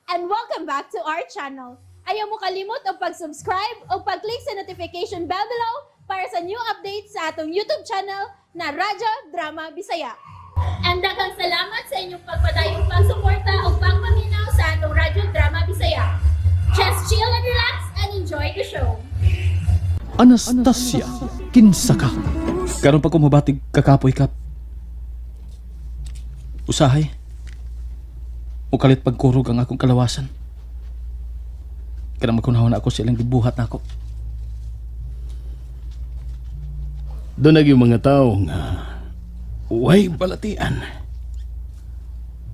And welcome back to our channel. Ayaw mo kalimot og pag-subscribe o pag-click sa notification bell below para sa new updates sa atong YouTube channel na Radyo Drama Bisaya. And daghang salamat sa inyong pagpadayong pagsuporta o pagpaminaw sa atong Radyo Drama Bisaya. Just chill and relax and enjoy the show. Anastasia, kinsa ka? Karon pa ko mabatig kakapoy ka. Usahay. Mukalit pagkurog ang akong kalawasan. Kanang magkunahon na ako sa ilang gibuhat nako. Doon yung mga tao nga way balatian.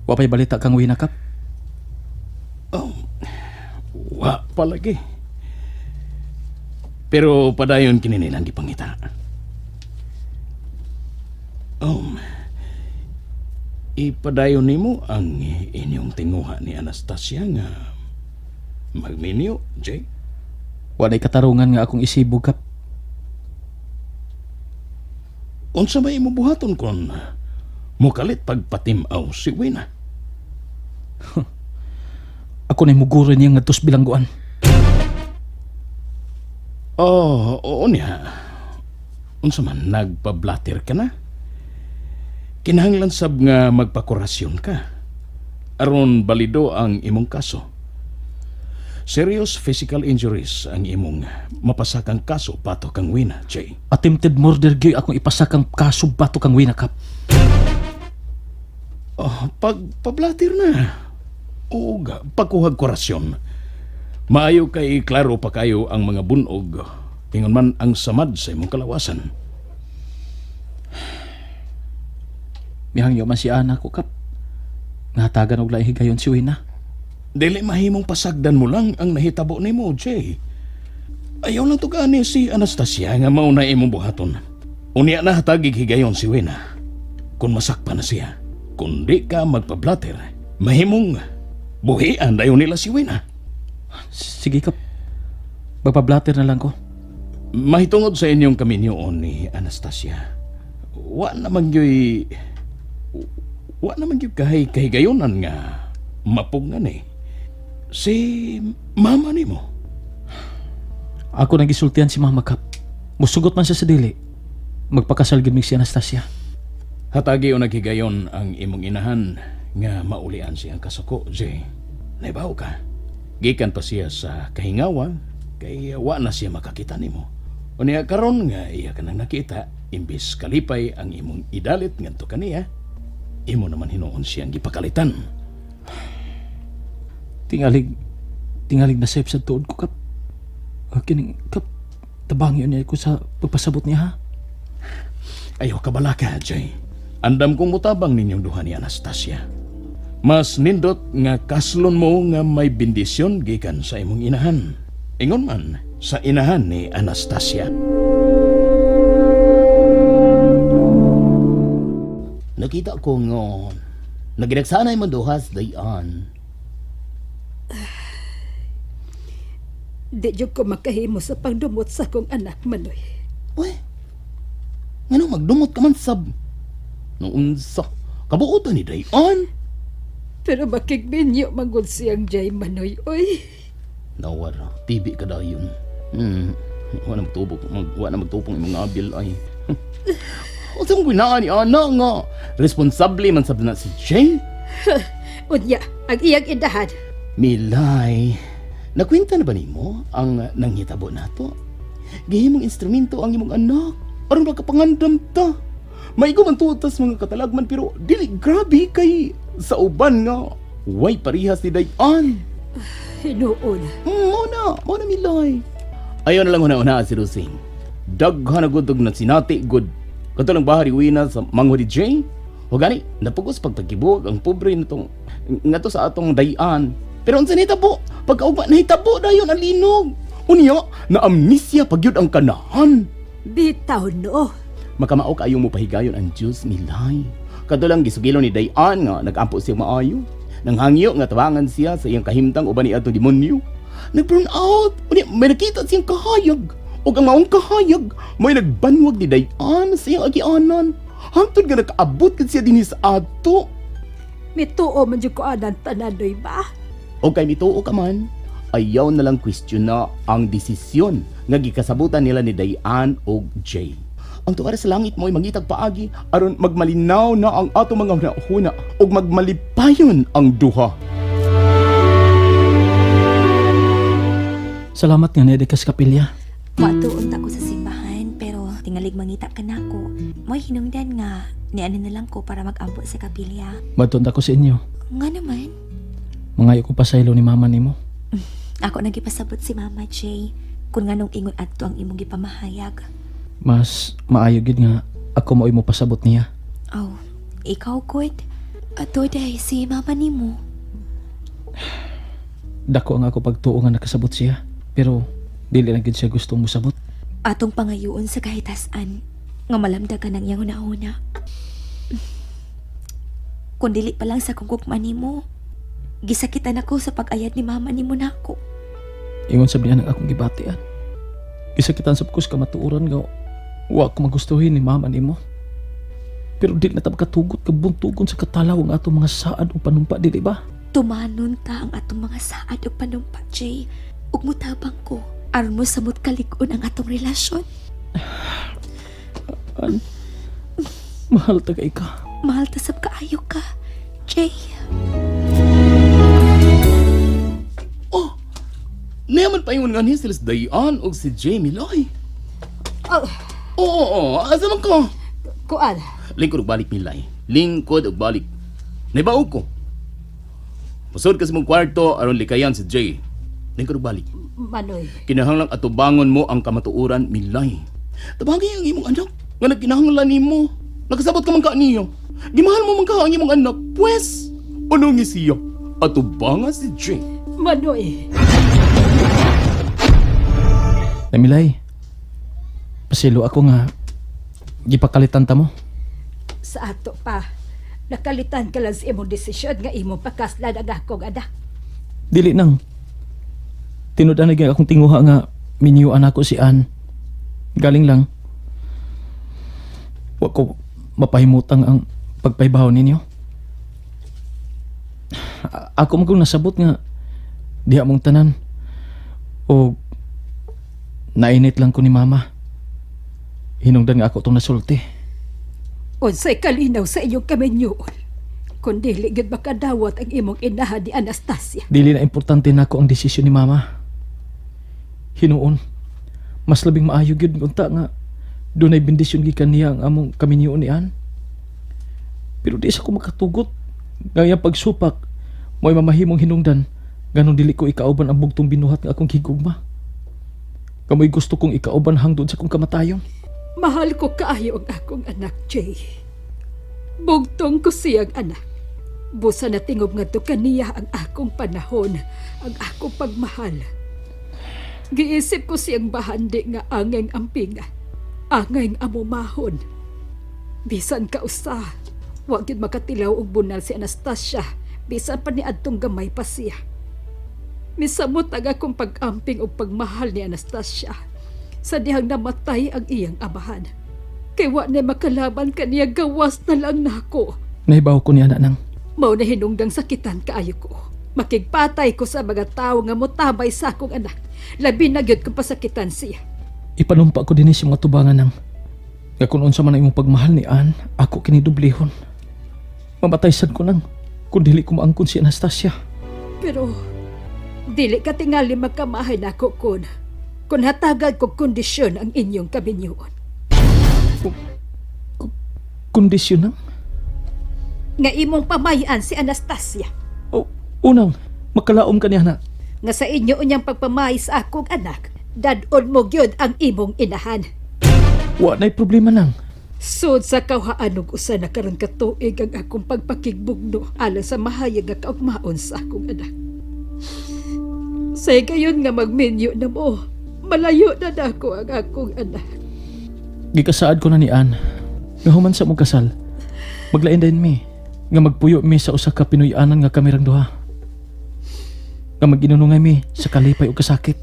Wa pa'y balita kang wina kap. Oh, wa palagi. Pero padayon kini nilang gipangita. Ipadayon nimo ang inyong tinguha ni Anastasia nga magminyo, Jay. Wa na'y katarungan nga akong isibog kap. Unsa may imo buhaton kon mukalit pagpatimaw si Wina? Ako na'y muguro niya nga dos bilangguan. Oh, oo niya. Unsa man nagpablater ka na? Kinahanglan sab nga magpakurasyon ka. Aron balido ang imong kaso. Serious physical injuries ang imong mapasakang kaso pato kang Wina, Jay. Attempted murder gyud akong ipasakang kaso bato kang wina kap. Oh, pagpablater na. Oo, pagkuhag kurasyon. Maayo kay klaro pa kayo ang mga bunog. Ingon man ang samad sa imong kalawasan. Mihangyo man si Ana ko kap. Nahatagan og laing higayon si Wina. Dili mahimong pasagdan mo lang ang nahitabo nimo, Jay. Ayaw lang tugani si Anastasia nga mao na imong buhaton. Unya na hatagig higayon si Wena. Kung masakpa na siya, kung di ka magpablater, mahimong buhian dayon nila si Wena. Sige kap. Magpablater na lang ko. Mahitungod sa inyong kaminyoon ni Anastasia. Wa naman gyuy wa naman gyud kahay kahigayonan nga mapugngan eh. Si mama nimo. Ako nang gisultihan si Mama Kap. Musugot man siya sa dili. Magpakasal gid mig si Anastasia. Hatagi o naghigayon ang imong inahan nga maulian siyang kasuko, Jay. Naibaw ka. Gikan pa siya sa kahingawa kay wa na siya makakita nimo. Unya karon nga iya ka nang nakita, imbis kalipay ang imong idalit ngadto kaniya, imo naman hinuon siyang gipakalitan. Tingalig tingalig na safe sa tuod ko kap. Ah, kining kap tabangi niya ko sa pagpasabot niya ha. Ayaw kabalaka, Jay. Andam kong mutabang ninyong duha ni Anastasia. Mas nindot nga kaslon mo nga may bendisyon gikan sa imong inahan. Ingon man sa inahan ni Anastasia. Nakita ko nga nagiragsanay man duhas dayan. Di jud ko makahimo sa pagdumot sa akong anak, Manoy. Uy, ngano magdumot ka man sab? Noon sa kabuotan ni Dayan. Pero makigbinyo manggod siyang Jay Manoy, oy. Nawara, tibi ka dayon. Wa na magtubok, wa na magtupong imong abil ay. Unsa kong ginaan ni ana nga responsable man sab na si Jay? Unya, ang iyang idahan. Milay, nakwenta na ba nimo ang nanghitabo nato? Gihimong instrumento ang imong anak aron makapangandam ta. Maigo man tutas mga katalagman pero dili grabe kay sa uban nga way parihas ni Dayan. Hinuon. Mo na Milay. Ayaw na lang una-una si Rusing. Daghan na gud og na sinati gud. Kato lang bahari wina sa manghod ni Jay. O gani, napugos pagpagibuag ang pobre natong nga to sa atong dayan. Pero unsa nahitabo? Pagkaugma nahitabo dayon ang linog. Unya, na amnesia pagyud ang kanahan. Bitaw no. Makamao kaayo mo pahigayon ang Diyos Milay. Kato lang gisugilo ni Dayan nga nagampo siya maayo. Nanghangyo nga tabangan siya sa iyang kahimtang uban ni atong demonyo. Nag-burn out. Unya, may nakita siyang kahayag. Ug ang maong kahayag, may nagbanwag ni Dayan sa iyang agianan. Hangtod nga nakaabot gid siya dinhi sa ato. Mituo man jud ko anan tanan, noy ba? O kay mituo ka man, ayaw na lang question na ang desisyon nga gikasabutan nila ni Dayan og Jay. Ang tuwara sa langit mo'y mangitag paagi aron magmalinaw na ang ato mga hunahuna ug magmalipayon ang duha. Salamat nga niya ka sa kapilya. Matuon ta ko sa simbahan pero tingalig mangita ka nako. Mo'y hinungdan nga niano na lang ko para magampo sa kapilya. Madton ako sa inyo. Nga naman, Mangayo ko pasaylo ni mama nimo. ako nagipasabot si Mama Jay kung nganong ingon adto ang imong gipamahayag. Mas maayo gid nga ako mao'y mo pasabot niya. Oh, ikaw good. Ato day si mama nimo. Dako ang ako pagtuo nga nakasabot siya. Pero dili na gid siya gustong mosabot. Atong pangayoon sa kahitasan nga malamdagan ang iyang una-una. Kung dili pa lang sa kung gugma nimo, gisakitan ako sa pag-ayad ni mama nimo nako. Ingon sab niya ng akong gibatian. Gisakitan sab ko sa kamatuoran nga wa ko magustuhin ni mama nimo. Pero dili na ta makatugot kabuntugon sa katalaw ang atong mga saad o panumpa dili ba? Tumanon ta ang atong mga saad ug panumpa, Jay. Ug mutabang ko aron mo samot kalig-on ang atong relasyon. An, mahal ta kay ka. Mahal ta sab kaayo ka, Jay. Oh, naman pa yun nga niya sila si Dayan og si Jamie Loy. Oh, Oo, oo, asa man ko? kuan. Lingkod og balik Milay. Lingkod og balik. Naibaw ko. Musod ka sa mong kwarto aron likayan si Jay. Lingkod og balik. Manoy. Kinahanglang atubangon mo ang kamatuoran, Milay. Tabangay ang imong anak nga nagkinahanglan nimo. Nakasabot ka man ka niyo. Gimahal mo man ka ang imong anak. Pwes, ano nga siya? Atubanga si Jay. Manoy. Namilay, pasilo ako nga gipakalitan ta mo. Sa ato pa. Nakalitan ka lang sa imong desisyon nga imong pakaslan ang akong anak. Dili nang. Tinud-an na gyud akong tinguha nga minyuan ako si Ann. Galing lang. Wa ko mapahimutang ang pagpaybaw ninyo. Ako man kung nasabot nga diha mong tanan. O nainit lang ko ni mama. Hinungdan nga ako tong nasulti. Unsay kalinaw sa inyong kaminyuon. Kung dili gyud makadawat ang imong inahan ni Anastasia. Dili na importante nako ang desisyon ni mama. Hinuon, mas labing maayo gyud unta nga dunay bendisyon gikan niya ang among kaminyoon ni Ann. Pero di sa ko makatugot nga iyang pagsupak mo'y mamahimong hinungdan ganong dili ko ikauban ang bugtong binuhat nga akong higugma. Kamoy gusto kong ikauban hangtod sa akong kamatayon. Mahal ko kaayo ang akong anak, Jay. Bugtong ko siyang anak. Busa na tingob nga kaniya ang akong panahon, ang akong pagmahal. Giisip ko siyang bahandi nga angeng ampinga, angeng amumahon. Bisan ka usa, wa gyud makatilaw og bunal si Anastasia, bisan pa ni adtong gamay pa siya. Misamot ang akong pag-amping og pagmahal ni Anastasia sa dihang namatay ang iyang amahan. Kay wa na makalaban kaniya gawas na lang nako. Nahibaw ko ni anak nang Mao na hinungdang sakitan kaayo ko. Makigpatay ko sa mga tawo nga motabay sa akong anak. Labi na gyud kung pasakitan siya. Ipanumpa ko dinhi sa mga tubangan nang nga kung unsa man ang imong pagmahal ni Ann, ako kini dublihon. Mamatay sad ko nang kung dili ko maangkon si Anastasia. Pero dili ka tingali magkamahay nako kun hatagan kog kondisyon ang inyong kabinyuon. Kondisyon nang? Nga imong pamayan si Anastasia. O, unang, makalaom ka niya na. Nga sa inyo unyang pagpamay sa akong anak, dadon mo gyud ang imong inahan. Wa na'y problema nang. Sud sa kawhaan og usa na karon ka tuig ang akong pagpakigbugno alang sa mahayag nga kaugmaon sa akong anak. Sa gayon nga magminyo na mo, malayo na nako ang akong anak. Gikasaad ko na ni Ann. Nga human sa mong kasal, maglain din mi. Nga magpuyo mi sa usa ka Pinoy-anan nga kamirang duha. Nga mag-inunungay mi sa kalipay o kasakit.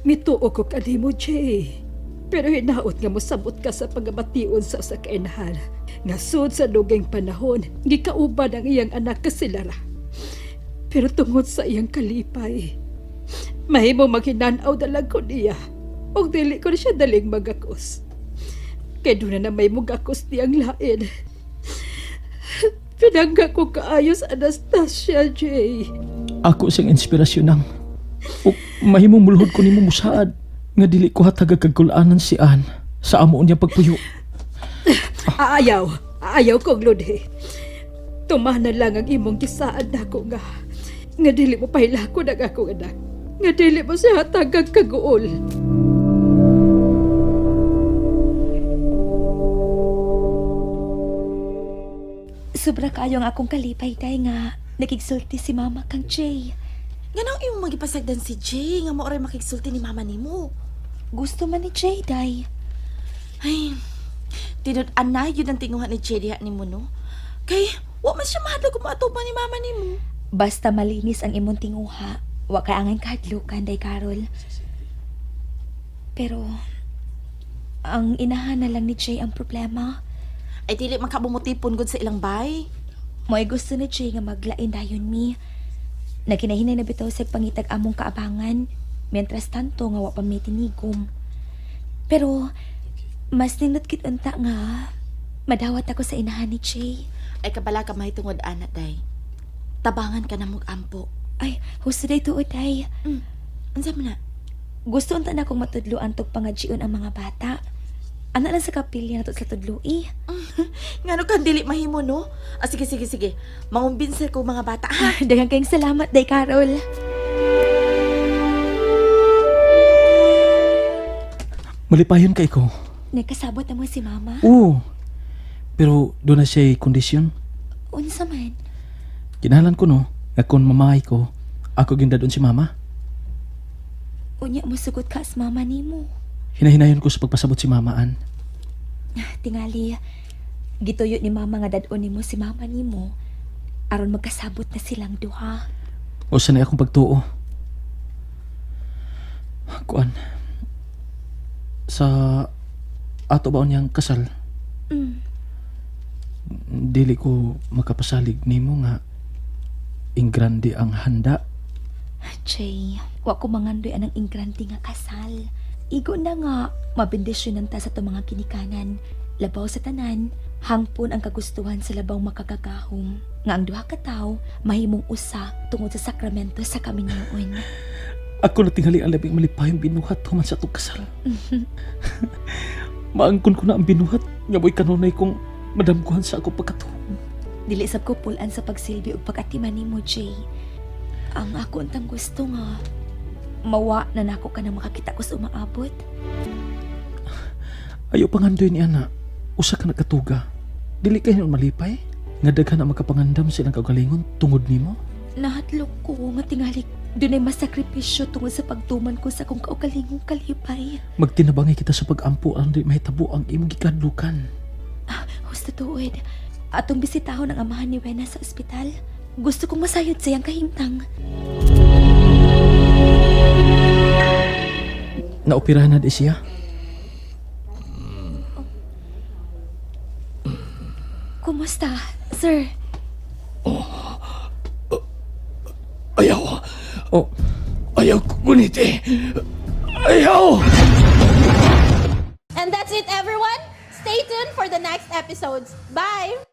Mituo ko kanimo, Jay. Pero hinaot nga mosabot ka sa pagabation sa usa ka inahan. Nga sud sa dugayng panahon, gikauban ang iyang anak kasilara. Pero tungod sa iyang kalipay, mahimo maghinanaw dalag ko niya. Ug dili ko na siya daling magakos. Kay doon na may mugakos niyang lain. Pinangga ko kaayo sa Anastasia, Jay. Ako siyang inspirasyon nang. O mahimong mulhod ko nimo musaad nga dili ko hatag kagkulanan si Ann sa amo niya pagpuyo. Aayaw. Aayaw kong lodhe. Tumana lang ang imong gisaad nako nga. Nga dili mo pahilakon ang akong anak. Nga dili mo siya hatagang kaguol. Sobra kaayo ang akong kalipay, day, nga nakigsulti si mama kang Jay. Nganong imong magipasagdan si Jay nga mao ray makigsulti ni mama nimo? Gusto man ni Jay, day. Ay, tinud-an na yun ang tinguhan ni Jay diha nimo no. Kay wa man siya mahadlok kung maatupan ni mama nimo. Basta malinis ang imong tinguha, wa kay angan kahadlukan, day Carol. Pero, ang inahan na lang ni Jay ang problema. Ay dili man ka bumutipon gud sa ilang bay. Mo'y gusto ni Jay nga maglain dayon mi. Nagkinahinay na bitaw sa pangitag among kaabangan, mientras tanto nga wa pa mi tinigom. Pero, mas nindot kit unta nga, madawat ako sa inahan ni Jay. Ay kabala ka mahitungod ana day. Tabangan ka na mog ampo. Ay, husto day tuod day. Unsa man na? Gusto unta na akong matudloan tog pangadjion ang mga bata. Ana lang sa kapilya nato sa tudloi. Ngano kan dili mahimo no? Ah, sige sige sige. Mangumbinser ko mga bata ha. Daghang kayong salamat, Day Carol. Malipayon kay ko. Nagkasabot na mo si Mama. Oo. Pero doon na siya kondisyon. Unsa man? Kinahalan ko no, nga kung mamahay ko, ako gindadon si mama. Unya mo sugot ka sa mama nimo. Hinahinayon ko sa pagpasabot si mama an. Tingali, gituyo ni Mama nga dad-on nimo si mama nimo aron magkasabot na silang duha. O sanay akong pagtuo. Kuan. Sa ato ba niyang kasal? Dili ko makapasalig nimo nga ingrande ang handa. Jay, wa ko mangandoy anang ingrante nga kasal. Igo na nga, mabendisyonan ta sa itong mga kinikanan. Labaw sa tanan, hangpon ang kagustuhan sa labaw makakagahom. Nga ang duha ka tawo mahimong usa tungod sa sakramento sa kaminyoon. Ako na tingali ang labing malipayong binuhat human sa atong kasal. Maangkon ko na ang binuhat nga mo'y kanunay kong madamguhan sa ako pagkatuo. Dili sab ko pulan sa pagsilbi ug pag-atiman nimo, Jay. Ang ako untang gusto nga mawa na nako ka na makakita ko sa umaabot. Ayo pangandoy ni ana. Usa ka nagkatuga. Dili kay hinuon malipay. Nga daghan ang makapangandam sa ilang kaugalingon tungod nimo. Nahadlok ko nga tingali dunay masakripisyo tungod sa pagtuman ko sa akong kaugalingong kalipay. Magtinabangay kita sa pagampo aron di mahitabo ang imong gikadlukan. Husto tuod. Atong bisitahon ang amahan ni Wena sa ospital. Gusto kong masayod sa iyang kahimtang. Naoperahan na di siya. Kumusta, sir? Ayaw! Oh, Ayaw ko guniti! Ayaw! And that's it, everyone. Stay tuned for the next episodes. Bye!